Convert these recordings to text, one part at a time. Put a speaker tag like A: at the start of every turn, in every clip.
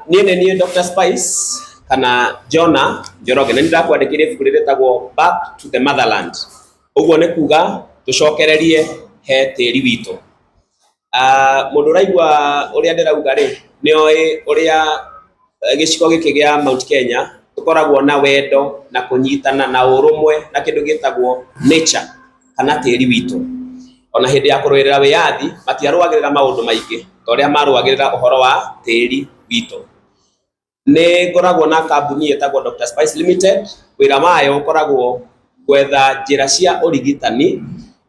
A: Niĩ nĩ niĩ Dr. Spice kana Jonah Njoroge, na nĩ ndakwandĩkĩire ibuku rĩrĩ rĩtagwo Back to the Motherland. Ũguo nĩ kuga tũcokererie he tĩri witũ. Mũndũ ũraigua ũrĩa ndĩrauga rĩ, nĩ oĩ ũrĩa gĩcigo gĩkĩ gĩa Mount Kenya tũkoragwo na wendo na kũnyitana na ũrũmwe na kĩndũ gĩtagwo nature kana tĩri witũ. Ona hĩndĩ ya kũrũĩrĩra wĩyathi matiarũagĩrĩra maũndũ maingĩ ta ũrĩa marũagĩrĩra ũhoro wa tĩri witũ. Nĩ ngoragwo na kambuni ĩtagwo Dr. Spice Limited, wĩra wayo ũkoragwo gwetha njĩra cia ũrigitani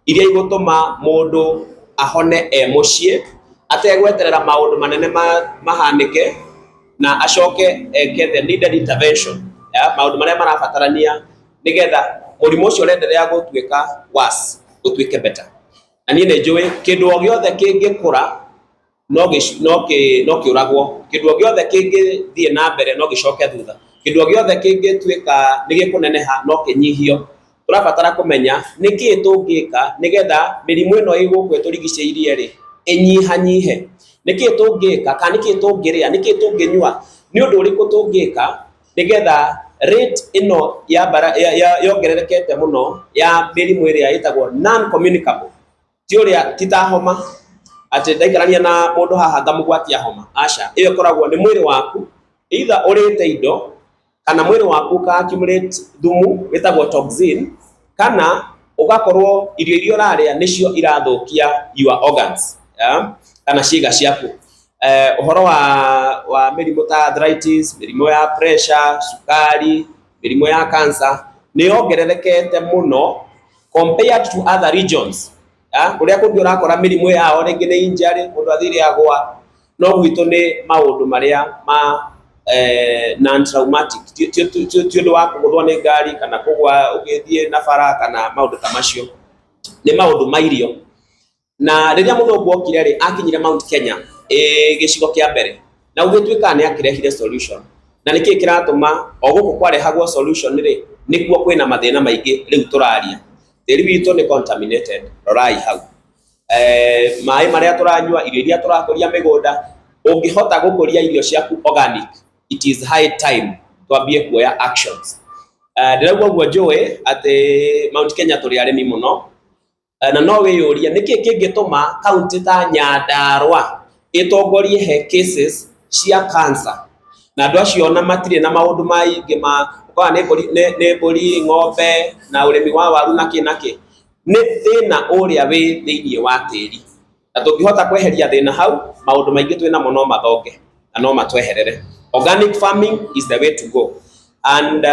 A: iria igũtũma mũndũ ahone e mũciĩ ategweterera maũndũ manene mahanĩke na acoke eke the needed intervention ya maũndũ marĩa marabatarania nĩgetha mũrimũ ũcio ũrenderea gũtuĩka worse ũtuĩke better. Na niĩ nĩ njũĩ kĩndũ o gĩothe kĩngĩkũra no kĩũragwo, kĩndũ o gĩothe kĩngĩthiĩ na mbere no gĩcoke thutha, kĩndũ o gĩothe kĩngĩtuĩka nĩ gĩkũneneha no kĩnyihio. Tũrabatara kũmenya nĩkĩĩ tũngĩka nĩgetha mĩrimũ ĩno ĩ gũkũ ĩtũrigicĩirie rĩ ĩnyihanyihe, nĩkĩĩ tũngĩka kana nĩkĩĩ tũngĩrĩa, nĩkĩĩ tũngĩnyua, nĩ ũndũ ũrĩkũ tũngĩka nĩgetha rate ĩno ya bara yongererekete mũno ya mĩrimũ ĩrĩa ĩtagwo non communicable, ti ũrĩa ti ta homa atĩ ndaikarania na mũndũ haha ngamũgwatia homa, aca, ĩyo ĩkoragwo nĩ mwĩrĩ waku either ũrĩte indo kana mwĩrĩ waku ũka accumulate thumu wĩtagwo toxin, kana ũgakorwo irio iria ũrarĩa nĩcio irathũkia your organs, yeah? Kana ciĩga ciaku. Ũhoro wa mĩrimũ ta arthritis, mĩrimũ ya pressure, cukari, mĩrimũ ya cancer nĩ yongererekete mũno compared to other regions. Kũrĩa kũngĩ ũrakora mĩrimũ yao rĩngĩ nĩ injury, mũndũ athire agwa, no gwitũ nĩ maũndũ marĩa ma non traumatic, ti ũndũ wa kũgũthwo nĩ ngari kana kũgwa ũgĩthiĩ na bara kana maũndũ ta macio, nĩ maũndũ ma irio. Na rĩrĩa mũthũngũ okire rĩ, akinyire Mount Kenya ĩ gĩcigo kĩa mbere na gũgĩtuĩka nĩ akĩrehire solution. Na nĩkĩĩ kĩratũma o gũkũ kwarehagwo solution rĩ, nĩkuo kwĩna mathĩna maingĩ rĩu tũraria. Tĩri witũ nĩ contaminated, rorai hau. Maĩ marĩa tũranyua, irio iria tũrakũria mĩgũnda, ũngĩhota gũkũria irio ciaku organic, it is high time twambie kuoya actions. Ndĩrauga ũguo njũĩ atĩ Mount Kenya tũrĩ arĩmi mũno, na no wĩyũrie nĩkĩĩ kĩngĩtũma kaunti ta Nyandarua ĩtongorie he cases cia cancer, na andũ acio ona matirĩ na maũndũ maingĩ ma ũkora nĩ mbũri, nĩ mbũri, ng'ombe na ũrĩmi wa waru na kĩ na kĩ. Nĩ thĩna ũrĩa wĩ thĩinĩ wa tĩri, na tũngĩhota kweheria thĩna hau, maũndũ maingĩ twĩnamo no mathonge na no matweherere. Organic farming is the way to go, and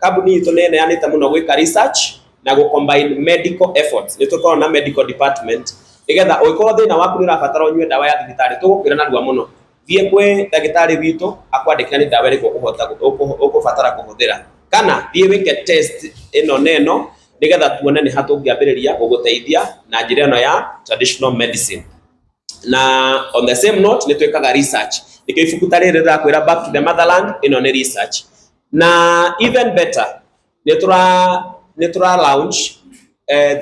A: kambuni itũ nĩ ĩneanĩte mũno gwĩka research na gũ combine medical efforts. Nĩ tũkoragwo na medical department nĩgetha ũngĩkorwo thĩna waku nĩ ũrabatara ũnyue ndawa ya thibitarĩ, tũgũkwĩra narua mũno thiĩ kwĩ ndagĩtarĩ witũ akwandĩkĩra nĩ ndawa ĩrĩkũ ũkũbatara kũhũthĩra, kana thiĩ wĩke test ĩno na ĩno nĩgetha tuone nĩ ha tũngĩambĩrĩria gũgũteithia na njĩra ĩno ya traditional medicine. Na on the same note, nĩ twĩkaga research, nĩkĩo ibuku ta rĩrĩ rĩrakwĩra Back to the Motherland, ĩno nĩ research. Na even better, nĩ tũra launch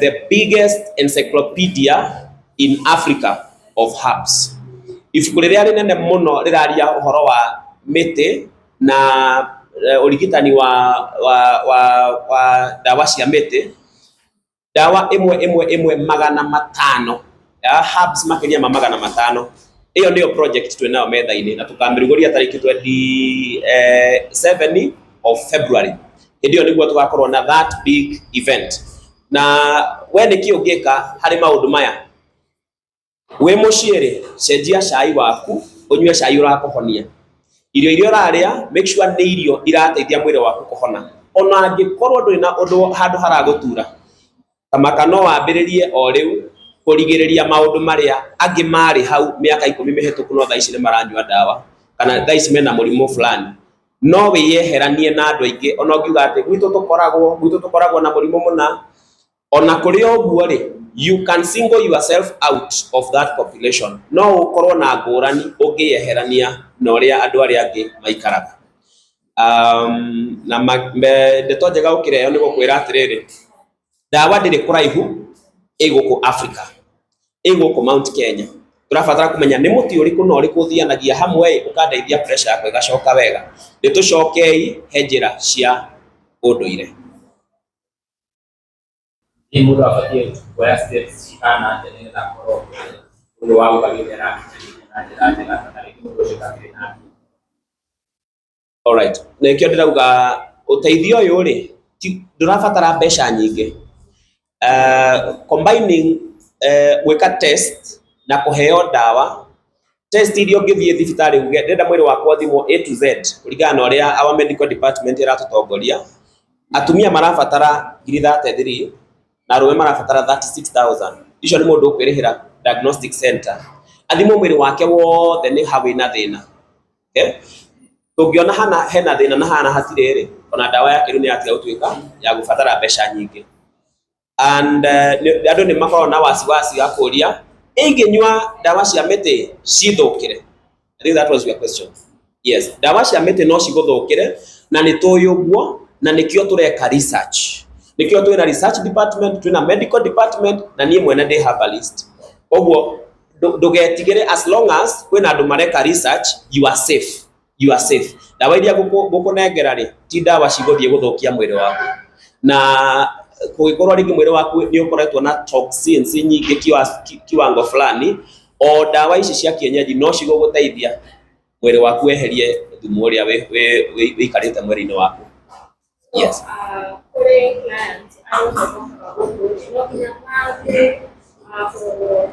A: the biggest encyclopedia in Africa of herbs, ibuku rĩrĩa rĩnene mũno rĩraria ũhoro wa mĩtĩ na ũrigitani wa ndawa cia mĩtĩ, ndawa ĩmwe ĩmwe ĩmwe 500 ya herbs, makĩria ma 500. Ĩyo nĩyo project twĩ nayo metha-inĩ na tũkamĩrugũria tarĩki 27 of February. Hĩndĩ ĩyo nĩguo tũgakorwo na that big event. Na we nĩkĩ ũngĩka harĩ maũndũ maya? Wĩ mũciĩ rĩ, cenjia cai waku, ũnyue cai ũrakũhonia. Irio iria ũrarĩa, make sure nĩ irio irateithia mwĩrĩ waku kũhona. Ona angĩkorwo ndũrĩ na ũndũ handũ haragũtura, tamaka no wambĩrĩrie o rĩu kũrigĩrĩria maũndũ marĩa angĩ marĩ hau mĩaka 10 mĩhĩtũku, no thaa ici nĩ maranyua ndawa kana thaa ici mena mũrimũ fulani. No wĩyeheranie na andũ aingĩ, ona ũngiuga atĩ gwitũ tũkoragwo na mũrimũ mũna, ona kũrĩ o ũguo rĩ, you can single yourself out of that population. No ũkorwo na ngũrani ũngĩyeherania na ũrĩa andũ arĩa angĩ maikaraga. Na ndeto njega gũkĩra ĩyo nĩ gũkwĩra atĩrĩrĩ, ndawa ndĩrĩ kũraihu, ĩ gũkũ Africa, ĩ gũkũ Mount Kenya. Tũrabatara kũmenya nĩ mũtĩ ũrĩkũ na ũrĩkũ ũthianagia hamwe ĩ ũkandeithia pressure yakwa ĩgacoka wega. Nĩ tũcokei he njĩra cia ũndũire.
B: Hihi mũndũ abatiĩ kuoya steps cihana atĩa nĩgetha akorwo ũyũ wa gũka gĩthĩ arakinyanĩria na njĩra njega kana rĩngĩ mũndũ ũcio ndakĩrĩ na mbia?
A: Alright. Na nĩkĩo ndĩrauga ũteithio ũyũ rĩ, ndũrabatara mbeca nyingĩ. Combining gwĩka test na kũheo ndawa, test iria ũngĩthiĩ thibitarĩ uge ndĩrenda mwĩrĩ wakwa ũthimwo A to Z kũringana na ũrĩa our medical department ĩratũtongoria, atumia marabatara ngiri 33 na arũme marabatara 36,000. Icio nĩ mũndũ ũkwĩrĩhĩra diagnostic center athimwo mwĩrĩ wake wothe nĩ ha wĩna thĩna. Okay? Tũngĩona hana hena thĩna na hana hatirĩ rĩ, ona ndawa yake rĩu nĩ yatiga gũtuĩka ya gũbatara mbeca nyingĩ. And andũ nĩ makoragwo na wasiwasi wa kũria ingĩnyua ndawa cia mĩtĩ cithũkĩre. I think that was your question. Yes, ndawa cia mĩtĩ no cigũthũkĩre na nĩ tũĩ ũguo na nĩkĩo tũreka research. Nĩkĩo twĩna research department, twĩna medical department na niĩ mwene ndĩ herbalist. Koguo ndũgetigĩre as long as kwĩna andũ mareka research, you are safe. You are safe. Ndawa iria ngũkũnengera rĩ, ti ndawa cigũthiĩ gũthũkia mwĩrĩ waku. Na kũngĩkorwo rĩngĩ mwĩrĩ waku nĩ ũkoretwo na toxins nyingĩ kiwango fulani, o ndawa ici cia kienyeji no cigũgũteithia mwĩrĩ waku weherie thumu ũrĩa wĩikarĩte mwĩrĩ-inĩ waku. Yes.
C: Kũrĩ clients arĩa mokaga gũkũ rĩ, no nginya mathiĩ kũrorwo?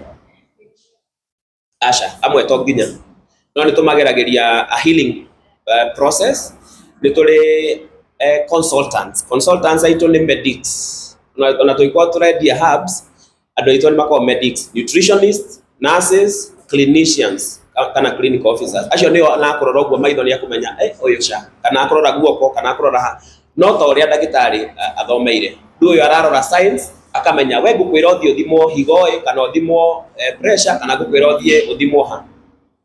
A: Aca, amwe to nginya, no nĩ tũmageragĩria a healing process. Nĩ tũrĩ consultants aitũ nĩ medics, ona tũngĩkorwo tũrendia herbs, andũ aitũ nĩ makoragwo medics, nutritionists, nurses, clinicians kana clinical officers. Acio nĩo anakũrora ũguo maitho nĩ akũmenya ũyũ ca, kana akũrora guoko kana akũrora ha, no ta ũrĩa ndagĩtarĩ athomeire. Rĩu ũyũ ararora science akamenya we ngũkwĩra ũthiĩ ũthimwo higo ĩ, kana ũthimwo pressure, kana ngũkwĩra ũthiĩ ũthimwo ha.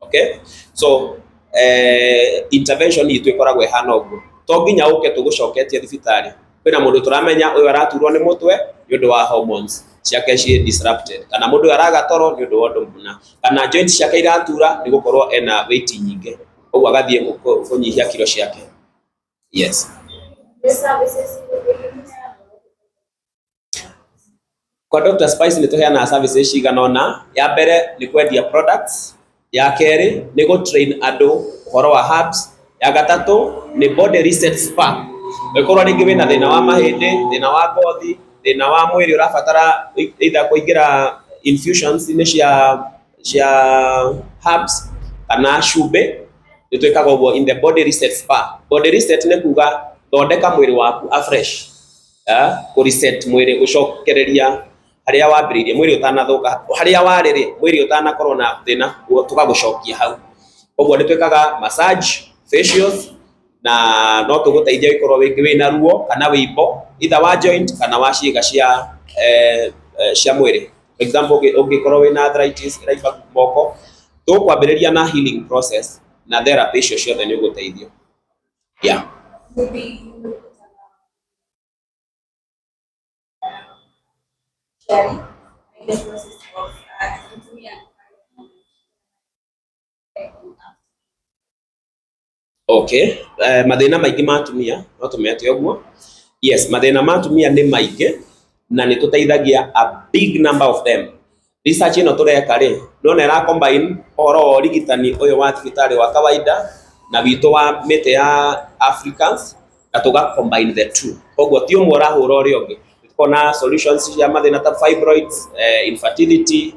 A: Okay, so intervention itũ ĩkoragwo ĩhana ũguo. To nginya ũke tũgũcoketie thibitarĩ. Kwĩna mũndũ tũramenya ũyũ araturwo nĩ mũtwe nĩ ũndũ wa hormones ciake ciĩ disrupted, kana mũndũ ũyũ araga toro nĩ ũndũ wa ũndũ mũna, kana joints ciake iratura nĩ gũkorwo ena weight nyingĩ, ũguo agathiĩ kũnyihia kiro ciake. Yes.
C: Nĩ services irĩkũ?
A: Kwa Dr. Spice nĩ tũheanaga services cigana ũna. Ya mbere nĩ kwendia products, ya kerĩ nĩ gũ train andũ ũhoro wa herbs, ya gatatũ nĩ body reset spa. Ũngĩkorwo rĩngĩ wĩna thĩna wa mahĩndĩ, thĩna wa ngothi, thĩna wa mwĩrĩ ũrabatara either kũingĩra infusions inĩ cia herbs kana cumbĩ, nĩ twĩkaga ũguo in the body reset spa. Body reset nĩ kuga thondeka mwĩrĩ waku afresh, kũ reset mwĩrĩ, gũcokereria harĩa wambĩrĩirie mwĩrĩ ũtanathũka, harĩa warĩ rĩ, mwĩrĩ ũtanakorwo na thĩna, tũgagũcokia hau. Koguo nĩ twĩkaga massage, facials, na no tũgũteithie ũngĩkorwo wĩna ruo kana wĩimbo either wa joint kana wa ciĩga cia mwĩrĩ. For example, ũngĩkorwo wĩna arthritis ĩraimba moko, tũkwambĩrĩria na healing process na therapy icio ciothe nĩ ũgũteithio. Yeah.
C: Maybe sharing in the process of kutumia.
A: Okay, mathĩna maingĩ ma atumia no tũmete ũguo. Yes, mathĩna ma atumia nĩ maingĩ na nĩ tũteithagia a big number of them. Research ĩno tũreka rĩ, nĩwona ĩra combine ũhoro wa ũrigitani ũyũ wa thibitarĩ wa kawaida na witũ wa mĩtĩ ya Africans, na tũga combine the two. Koguo ti ũmwe ũrahũra ũrĩa ũngĩ. Tukona solutions cia mathĩna ta fibroids, infertility,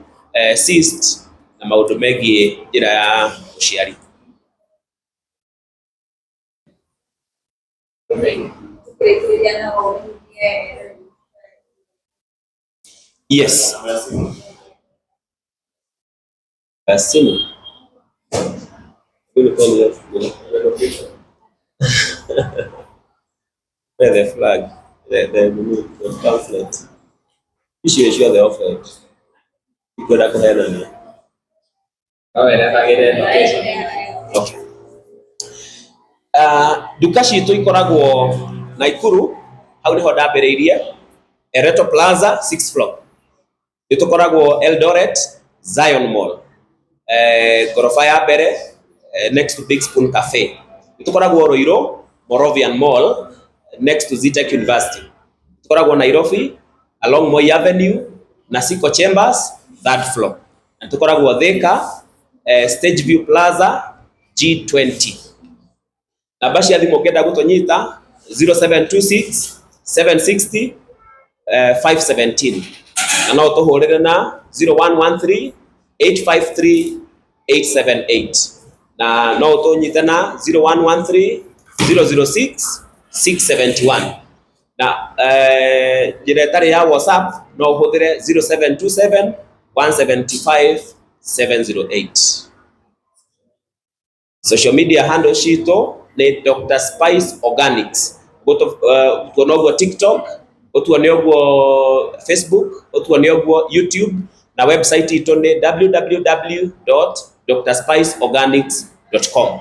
A: cyst na maũndũ megiĩ njĩra ya ũciari.
C: Tukĩrĩkĩrĩria no ũmenyithie?
A: Yes. Simu. Will call you. Where the flag, the pamphlet. Icio ciothe off-white. Ikwenda kũheana nĩ.
B: No werethagĩre location.
A: Okay. Nduka citũ ikoragwo Naikuru, hau nĩho ndambĩrĩirie, Ereto Plaza, 6th floor. Nĩ tũkoragwo Eldoret, Zion Mall. Ngoroba ya mbere, next to Big Spoon Cafe. Nĩ tũkoragwo Ruiru, Moravian Mall, next to Zetech University. Tũkoragwo Nairobi along Moi Avenue na Siko Chambers, third floor. Na tũkoragwo Thika, Stage View Plaza, G20. Namba cia thimũ ũngĩenda gũtũnyita, 0726 760 517, na no tũhũrĩre na 0113 853 878, na no ũtũnyite na 0113 006 671, na njĩra ĩtarĩ ya WhatsApp no ũhũthĩre 0727 175 708. Social media handle citũ nĩ Dr Spice Organics. Ũtuone ũguo TikTok, ũtuone ũguo Facebook, ũtuone ũguo YouTube, na website itũ nĩ www.drspiceorganics.com.